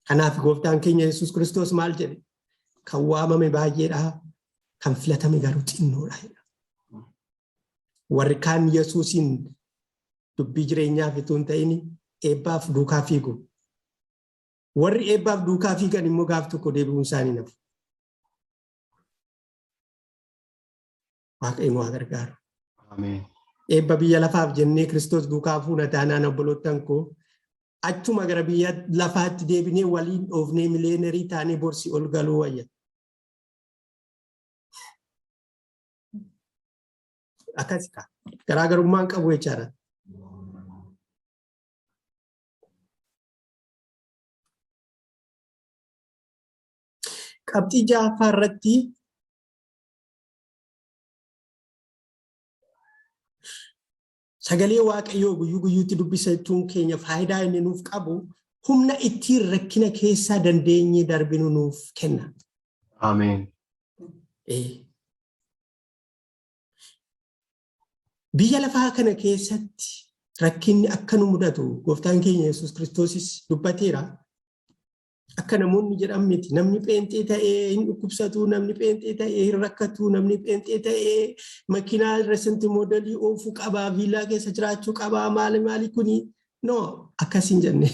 Kanaaf gooftaan keenya Yesuus Kiristoos maal jedhe? "Kan waamame baay'eedha, kan filatame garuu xinnoodha." Warri kaan Yesuusiin dubbii jireenyaaf itoo hin ta'in eebbaaf duukaa fiigu. Warri eebbaaf duukaa fiigan immoo gaaf tokko deebi'uun isaanii nafu. Waaqayyo nu haa gargaaru. Eebba biyya lafaaf jennee Kiristoos duukaa fuuna taanaan, obboloottan koo, achuma gara biyya lafaatti deebinee waliin dhoofnee millionaire taanee borsi ol galuu wayya. Akkas garaagarummaan qabu jechaadha. Qabxii ja'affaa irratti sagalee Waaqayyoo guyyuu guyyuutti dubbisachuun keenya faayidaa inni nuuf qabu humna ittiin rakkina keessaa dandeenyee darbinu nuuf kenna. Ameen. Biyya lafaa kana keessatti rakkinni akka nu mudatu gooftaan keenya Yesuus Kiristoosis dubbateera. Akka namoonni jedhan miti. Namni pheenxee ta'ee hin dhukkubsatu, namni pheenxee ta'ee hin rakkatu, namni pheenxee ta'ee makiinaa recent model oofuu qabaa, viilaa keessa jiraachuu qabaa, maali maali kuni. No, akkas hin jenne.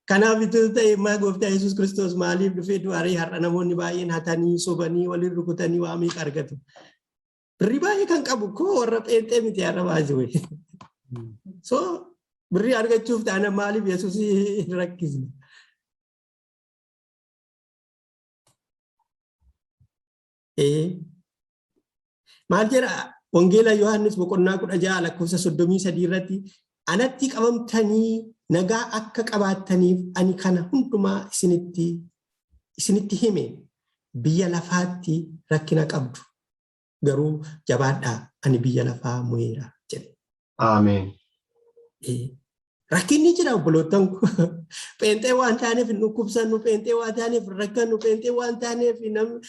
Kanaaf itti ta'e maa gooftaa Yesuus Kiristoos maaliif dhufee du'aaree har'a namoonni baay'een hatanii, sobanii, waliin rukutanii waa meeqa argatu? Birrii baay'ee kan qabu koo warra pheenxee miti har'a baay'ee. So birrii argachuuf taana maaliif Yesuus hin rakkisne? Maal jedha Wangeela Yohaannis boqonnaa 16 lakkoofsa 33 irratti? "Anatti qabamtanii nagaa akka qabaattaniif ani kana hundumaa isinitti hime. Biyya lafaatti rakkina qabdu. Garuu jabaadhaa, ani biyya lafaa mo'eera" jedhe. Ameen. Rakkinni jira obboloottan koo. Pheenxee waan taaneef hin dhukkubsannu, pheenxee waan taaneef hin rakkannu, pheenxee waan taaneef namni.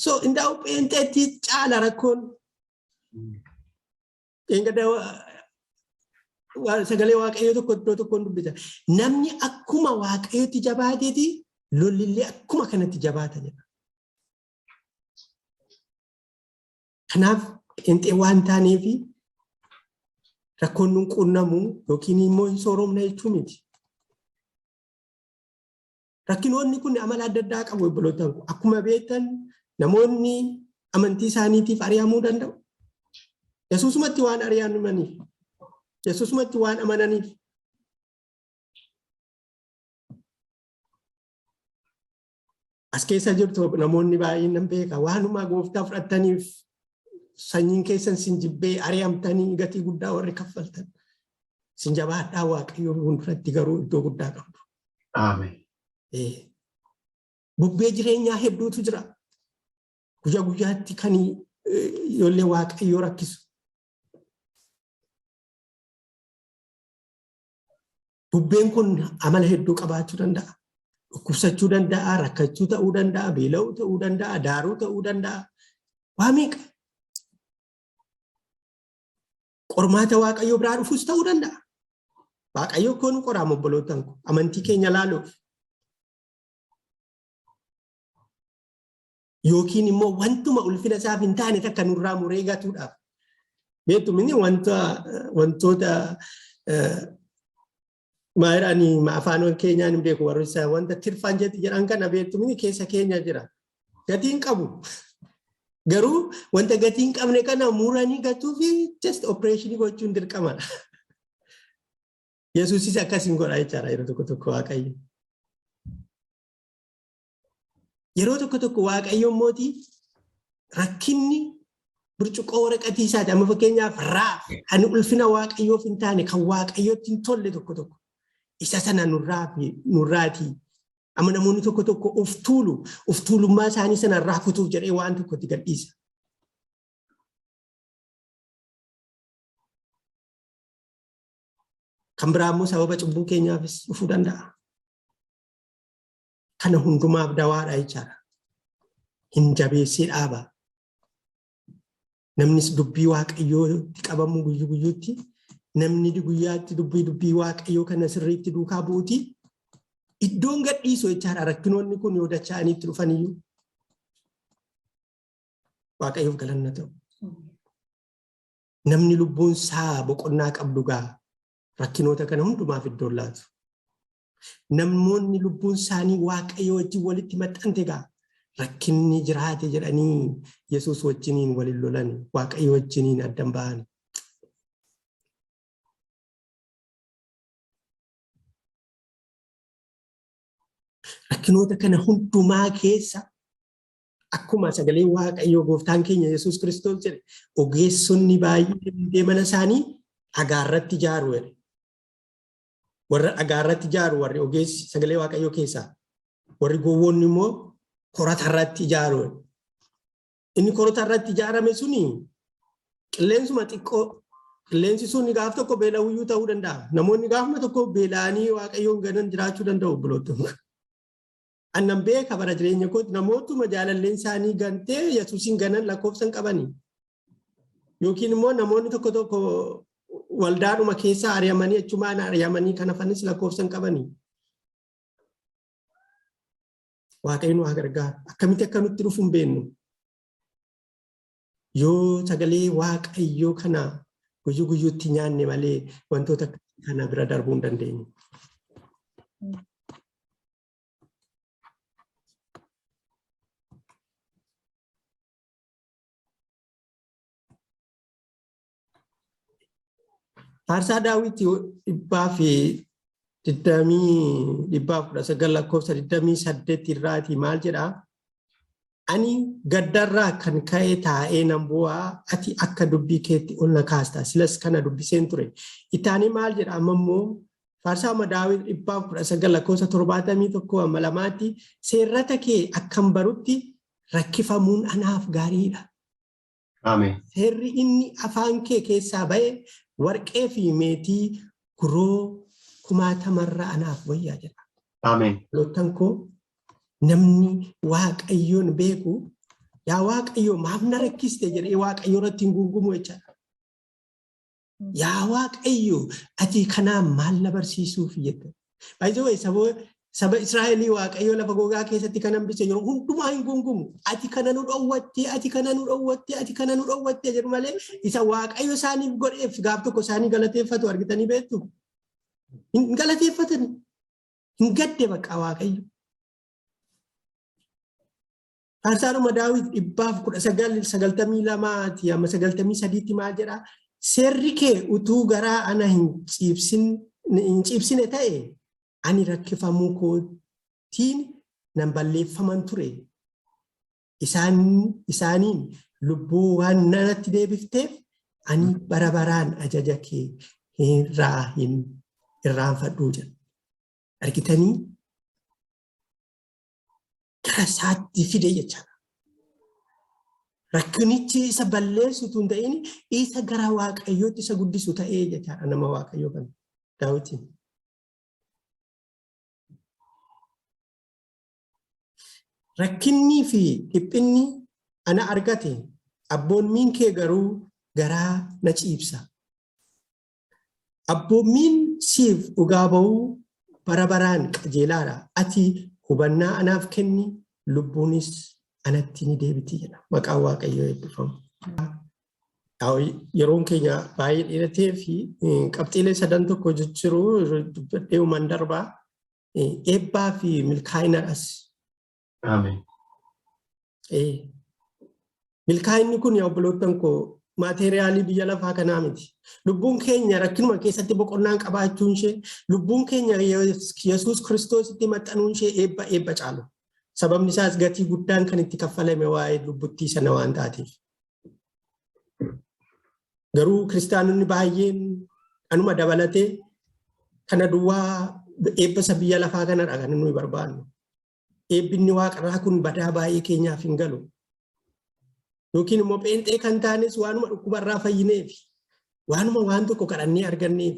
So indaa'u pheenxeetti caala rakkoon. Sagalee Waaqayyoo tokko iddoo tokkoon dubbisa. Namni akkuma Waaqayyootti jabaateeti lollillee akkuma kanatti jabaata jedha. Kanaaf pheenxee waan taaneefi rakkoon nun quunnamu yookiin immoo hin sooromna jechuu miti. Rakkinoonni kun amala adda addaa qabu obboloottan koo. Akkuma beektan namoonni amantii isaaniitiif ari'amuu danda'u. Yesuusumatti waan ari'amaniif, Yesuusumatti waan amananiif. As keessa jirtu namoonni baay'een nan beeka. Waanuma gooftaa fudhattaniif sanyiin keessan sin jibbee ari'amtanii gatii guddaa warri kaffaltan. Sin jabaadhaa, Waaqayyoo fuulduratti garuu iddoo guddaa qabdu. Ameen. Bubbee jireenyaa hedduutu jira. Guyyaa guyyaatti kan ijoollee Waaqayyoo rakkisu. Bubbeen kun amala hedduu qabaachuu danda'a. Dhukkubsachuu danda'a, rakkachuu ta'uu danda'a, beela'uu ta'uu danda'a, daaruu ta'uu danda'a. Waa meeqa? Qormaata Waaqayyoo biraa dhufus ta'uu danda'a. Waaqayyo koo nu qoraam obbolootan ko amantii keenya laaluuf. Yookiin immoo wantuma ulfina isaaf hin taane takka nurraa muree gatuudhaaf. Beektu mini wanta wantoota maal jedhanii afaan keenyaan hin beeku warri isaa wanta tirfaan jetti jedhan kana beektu mini keessa keenya jira. Gatii hin qabu. Garuu wanta gatii hin qabne kana muranii gatuu fi just operation gochuun dirqamadha. Yesuusis akkas hin godha jechaadha yeroo tokko tokko Waaqayyo. Yeroo tokko tokko Waaqayyo mootii rakkinni burcuqqoo waraqatii isaati. Amma fakkeenyaaf raaf kan ulfina Waaqayyoof hin taane, kan Waaqayyootti hin tolle tokko tokko isa sana nurraatii. Amma namoonni tokko tokko of tuulu, of tuulummaa isaanii sana irraa kutuuf jedhee waan tokkotti gadhiisa. Kan biraa immoo sababa cubbuu keenyaafis dhufuu danda'a. Kana hundumaaf dawaadha jechaadha. Hin jabeessee dhaaba. Namnis dubbii Waaqayyootti qabamu guyyuu guyyuutti, namni guyyaatti dubbii Waaqayyoo kana sirriitti duukaa bu'uti iddoon gadhiisu jechaadha. Rakkinoonni kun yoo dacha'anii itti dhufaniyyuu Waaqayyoof galanna ta'u. Namni lubbuun isaa boqonnaa qabdu gaa rakkinoota kana hundumaaf iddoon laatu. Namoonni lubbuun isaanii Waaqayyo wajjin walitti maxxante gaa rakkinni jiraate jedhanii Yesuus wajjiniin walin lolan, Waaqayyo wajjiniin addan ba'an. Rakkinoota kana hundumaa keessa akkuma sagalee Waaqayyoo gooftaan keenya Yesuus Kiristoos jedhe, ogeessonni baay'een mana isaanii dhagaarratti ijaaru jedhe. Warra dhagaarratti ijaaru warri ogeessi sagalee Waaqayyoo keessaa. Warri gowwoonni immoo koratarratti ijaaru. Inni koratarratti ijaarame suni qilleensuma xiqqoo, qilleensi sun gaaf tokko beela'uyyuu ta'uu danda'a. Namoonni gaafuma tokko beela'anii Waaqayyoon ganan jiraachuu danda'u obboloota. Annan beeka, bara jireenya kootti namootuma jaalalleen isaanii gantee Yesuusiin ganan lakkoofsan qabanii. Yookiin immoo namoonni tokko tokko waldaadhuma keessaa ari'amanii, achumaan ari'amanii kan hafanis lakkoofsan qabanii. Waaqayyo nu haa gargaaru. Akkamitti akka nutti dhufu hin beeknu. Yoo sagalee Waaqayyoo kana guyyuu guyyuutti nyaanne malee wantoota kana bira darbuu hin dandeenyu. Faarsaa Daawit 120, 119 lakkoofsa 28 irraatii maal jedhaa? Ani gaddarraa kan ka'e taa'ee nan bu'aa, ati akka dubbii keetti ol na kaasta. Silas kana dubbiseen ture. Ittaanii maal jedha amma immoo? Faarsaa Daawit 119 lakkoofsa 71 amma 2tti, seerrata kee akkan barutti rakkifamuun anaaf gaariidha. Ameen. Seerri inni afaan kee keessaa ba'e warqee fi meetii Guroo kumaatamarra anaaf wayyaa jedha. Ameen. Lottan koo, namni Waaqayyoon beeku "Yaa Waaqayyo, maaf na rakkiste?" jedhee Waaqayyo irratti hin gungumu jechaadha. "Yaa Waaqayyo, ati kanaan maal na barsiisuuf?" jette. Baay'ee saba Israa'elii Waaqayyo lafa gogaa keessatti kan hambise yeroo hundumaa hin gungumu. "Ati kana nu dhowwatte, ati kana nu dhowwatte, ati kana nu dhowwatte" jedhu malee isa Waaqayyo isaaniif godheef gaaf tokko isaanii galateeffatu argitanii beektu? Hin galateeffatani. Hin gadde bakka Waaqayyo. Faarsaanuma Daawit 119, 92 amma 93tti maal jedhaa? "Seerri kee utuu garaa ana hin ciibsine ta'e, ani rakkifamuu kootiin nan balleeffaman ture. Isaaniin lubbuu waan nanatti deebifteef, ani bara baraan ajaja kee irraa hin irraanfadhuu" jedha. Argitanii, gara isaatti fide jechaadha. Rakkinichi isa balleessu tun ta'in, isa gara Waaqayyootti isa guddisu ta'ee jechaadha nama Waaqayyoo kana Daawitiin. "Rakkinnii fi dhiphinni ana argate, abboommiin kee garuu garaa na ciibsa. Abboommiin siif dhugaa ba'uu bara baraan qajeelaadha. Ati hubannaa anaaf kenni, lubbuunis anatti ni deebiti" jedha. Maqaan Waaqayyoo eebbifamu. Yeroon keenya baay'ee dheeratee fi qabxiilee sadan tokko jijjiiru dubbadhee uuman darbaa, eebbaa fi milkaa'inadhas. Ameen. Milkaa'inni kun, obboloottan koo, maateeriyaalii biyya lafaa kanaa miti. Lubbuun keenya rakkinuma keessatti boqonnaan qabaachuun ishee, lubbuun keenya Yesuus Kiristoositti maxxanuun ishee eebba eebba caalu. Sababni isaas gatii guddaan kan itti kaffalame waa'ee lubbuttii sana waan taateef. Garuu kiristaanonni baay'een, anuma dabalatee, kana duwwaa eebba isa biyya lafaa kanadha kan nuyi barbaannu. Eebbinni waaqarraa kun badaa baay'ee keenyaaf hin galu. Yookiin immoo pheenxee kan taanes waanuma dhukkubarraa fayyineef, waanuma waan tokko kadhannee arganneef.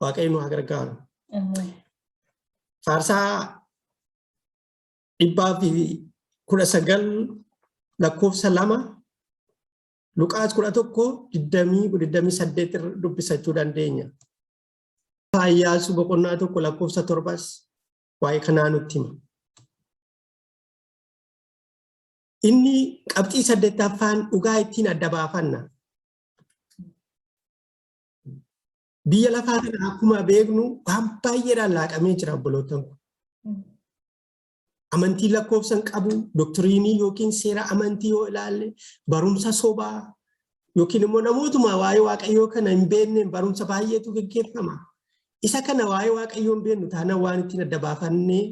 Waaqayyo nu haa gargaaru. Faarsaa 119 lakkoofsa 2, Luqaas 11:28 dubbisachuu dandeenya. Iyyaasuu boqonnaa 1 lakkoofsa 7s waa'ee kanaa nutti hima. Inni qabxii saddeettaffaan dhugaa ittiin adda baafanna. Biyya lafaa kana akkuma beeknu waan baay'eedhaan laaqamee jira, obboloottan kun. Amantii lakkoofsa hin qabu, doktiriinii yookiin seera amantii yoo ilaalle, barumsa sobaa yookiin immoo namootuma waa'ee Waaqayyoo kana hin beekneen barumsa baay'eetu gaggeeffama. Isa kana waa'ee Waaqayyoo hin beeknu taanaan waan ittiin adda baafannee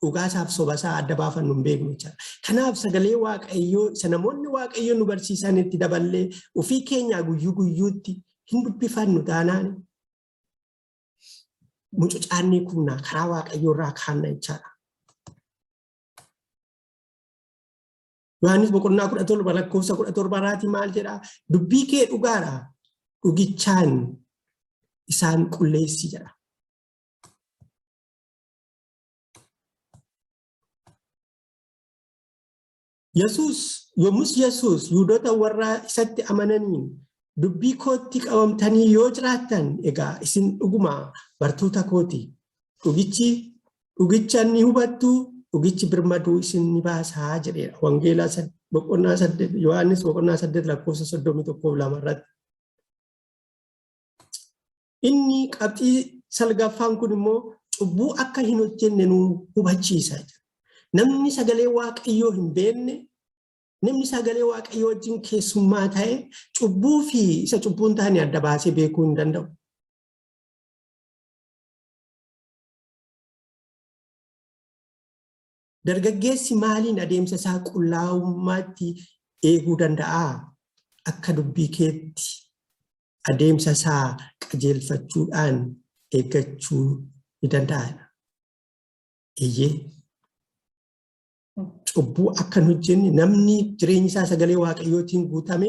dhugaasaaf sobasaa adda baafannu hin beeknu jechaadha. Kanaaf sagalee Waaqayyoo isa namoonni Waaqayyoo nu barsiisan itti daballee ofii keenyaa guyyuu guyyuutti hin dubbifannu taanaan, mucucaannee kumnaa karaa Waaqayyoo irraa kaanna jechaadha. Yohaannis boqonnaa 17 lakkoofsa 17 irraatii maal jedhaa? "Dubbii kee dhugaadha, dhugichaan isaan qulleessi" jedha. Yesuus yommus Yesuus Yihudoota warra isatti amananiin, "Dubbii kootti qabamtanii yoo jiraattan, egaa isin dhuguma bartoota kooti. Dhugichi dhugicha ni hubattu, dhugichi birmaduu isin ni baasaa" jedheera. Wangeelaa boqonnaa 8, Yohaannis boqonnaa 8 lakkoofsa 31 2 irratti. Inni qabxii salgaffaan kun immoo cubbuu akka hin hojjenne nu hubachiisa. Namni sagalee Waaqayyoo hin beekne, namni sagalee Waaqayyoo wajjin keessummaa ta'e, cubbuu fi isa cubbuu hin taane adda baasee beekuu hin danda'u. Dargaggeessi maaliin adeemsa isaa qullaa'ummaatti eeguu danda'a? Akka dubbii keetti adeemsa isaa qajeelfachuudhaan eeggachuu ni danda'a. Eeyyee. Cubbuu akka hin hojjenne namni jireenyi isaa sagalee Waaqayyootiin guutame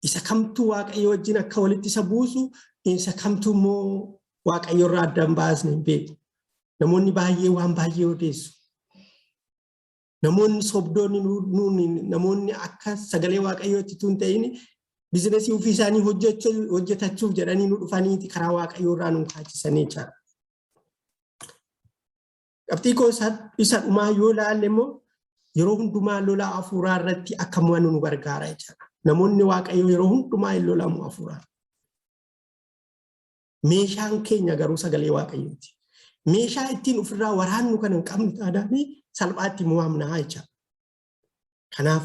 Isa kamtu Waaqayyo wajjin akka walitti isa buusu, isa kamtu immoo Waaqayyo irraa adda hin baasne hin beeku. Namoonni baay'ee waan baay'ee odeessu. Namoonni sobdoonni nuuni, namoonni akka sagalee Waaqayyootti tun ta'in business ofii isaanii hojjetachuuf jedhanii nu dhufaniiti karaa Waaqayyoo irraa nu kaachisanii jira. Qabxii koo isa dhumaa yoo ilaalle immoo, yeroo hundumaa lola hafuuraa irratti akka mo'annu nu gargaara jechuudha. Namoonni Waaqayyoo yeroo hundumaa hin lolamu hafuuraan. Meeshaan keenya garuu sagalee Waaqayyooti. Meeshaa ittiin ofirraa waraannu kana hin qabnu taanaan salphaatti mo'amnaa jechuudha. Kanaaf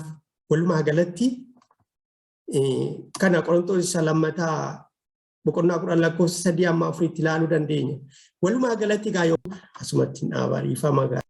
walumaa galatti kana Qorontoos isa lammataa boqonnaa 10 lakkoofsa 3 amma 4tti ilaaluu dandeenya. Walumaa galatti egaa asumatti hin dhaabariifama.